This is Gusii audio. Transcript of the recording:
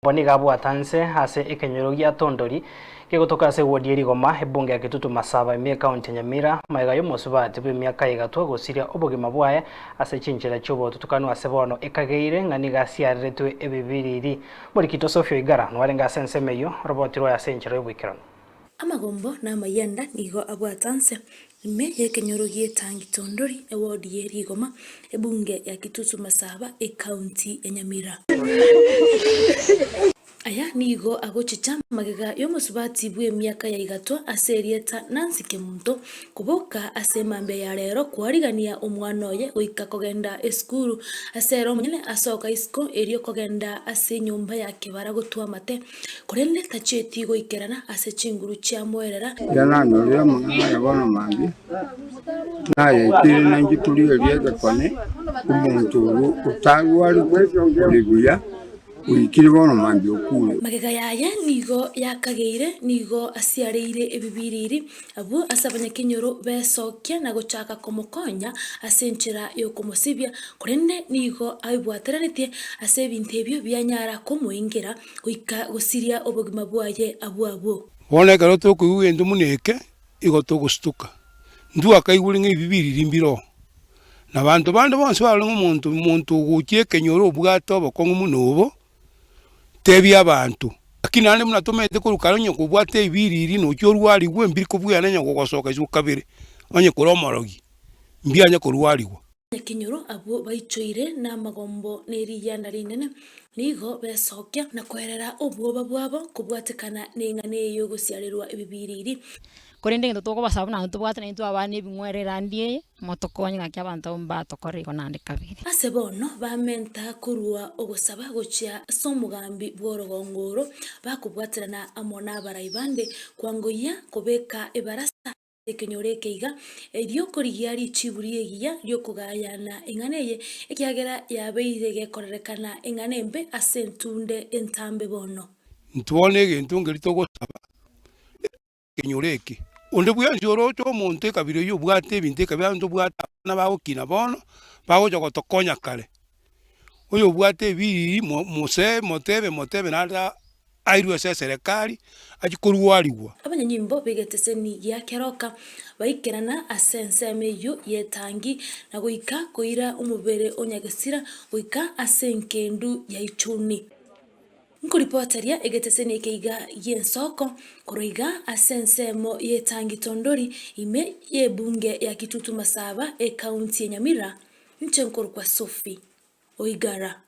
Bo nigo abwata nse ase ekenyoro gia Tondori, kegotoka ase ewodi ye Rigoma, ebunge ya Kitutu Masaba ime ekaunti ya Nyamira, magega y'omosubati bw'emiaka egatwa gosiria obogima bwaye ase chinchera chi'obotutukanu ase bono ekageire ng'a nigo asiareretwe ebibiriri. Morikito Sophie Oigara nwarenge ase ensemo eyio, oroboti rwaye ase enchera y'oboikeranu. Amagombo na amayianda nigo abwata nse ime y'ekenyoro gi'etangi Tondori, ewodi ye Rigoma, ebunge ya Kitutu Masaba, ecounty ya Nyamira. Aya nigo agochicha magega y'omosubati bw'emiaka ya igatwa ase erieta Nancy Kemunto koboka ase emambia ya rero kwarigania omwana oye goika kogenda esukuru ase ere omonyene asoka isiko erio kogenda ase enyomba ya kebara gotwa amate. Korende tachieti goikerana ase chinguru chiamoerera. Riria nanyorire amang'ana aya bono mambia, nayaikeire nainche torigereria egekone, omonto oyio otarwarete ore buya, oikire bono mambia okure. Magega yaye nigo yakageire, nigo asiareire ebibiriri, abwo ase abanyakenyoro besokia na gochaka komokonya ase enchera y'okomosibia, korende nigo aibwateranetie ase ebinto ebio bianyara komoingera. goika gosiria obogima bwaye abwo abwo. Bono ekero tokoigwa egento buna eke, igo togostuka. Intwe akaigure ng'a ebibe biriri mbiroo. Na abanto bande bonsi barore ng'a omonto omonto ogochia ekenyoro obwate obokong'u buna obo, tebia abanto. Lakini naende buna tomaete korwa kare onye kobwate ebiriri nochia orwarigwe mbiri kobweana onye kogosoka isiko kabere, onye kore omorogi, mbianye korwarigwa. Abanyakenyoro abwo baichoire namagombo ne riyianda rinene, nigo besokia na koerera obwoba bwabo kobwatekana neng'ana eye y'ogosiarerwa ebibiriri. Korende egento tokobasaba buna intwe tobwate naintwe abana ebing'were erandi eye, motokonye ng'aki abanto abwo mbatokore igo naende kabere. Ase bono bamenta korua ogosaba gochia ase omogambi bw'orogongo oro, bakobwaterana amo nabarai bande kwangoyia kobeka ebarasa. Ekenyoro eke iga, erio korigia richibu ri'egiya ri'okogayana eng'ana eye, ekiagera yabeire gekorerekana eng'ana embe ase entunde entambe bono. Intwe bono egento nkeria togosaba ekenyoro eke, onde bwensi oroche omonto ekabira eyio obwate ebinto ekabira abanto obwate abana bagokina bono, bagocha gotokonya kare, oyobwate ebiriri mo mose motebe motebe naende airwe ase eserekari achie korwarigwa. Abanyanyimbo b'egeteseni gia keroka baikerana ase ensemo eyio y'etangi, na goika koira omobere o nyagesira goika ase engendu ya Ichuni. Nkoripoteria egeteseni eke iga gi'ensoko korwa iga ase ensemo y'etangi Tondori ime y'ebunge ya Kitutu Masaba, ekaunti ya Nyamira, inche nkorokwa Sophie Oigara.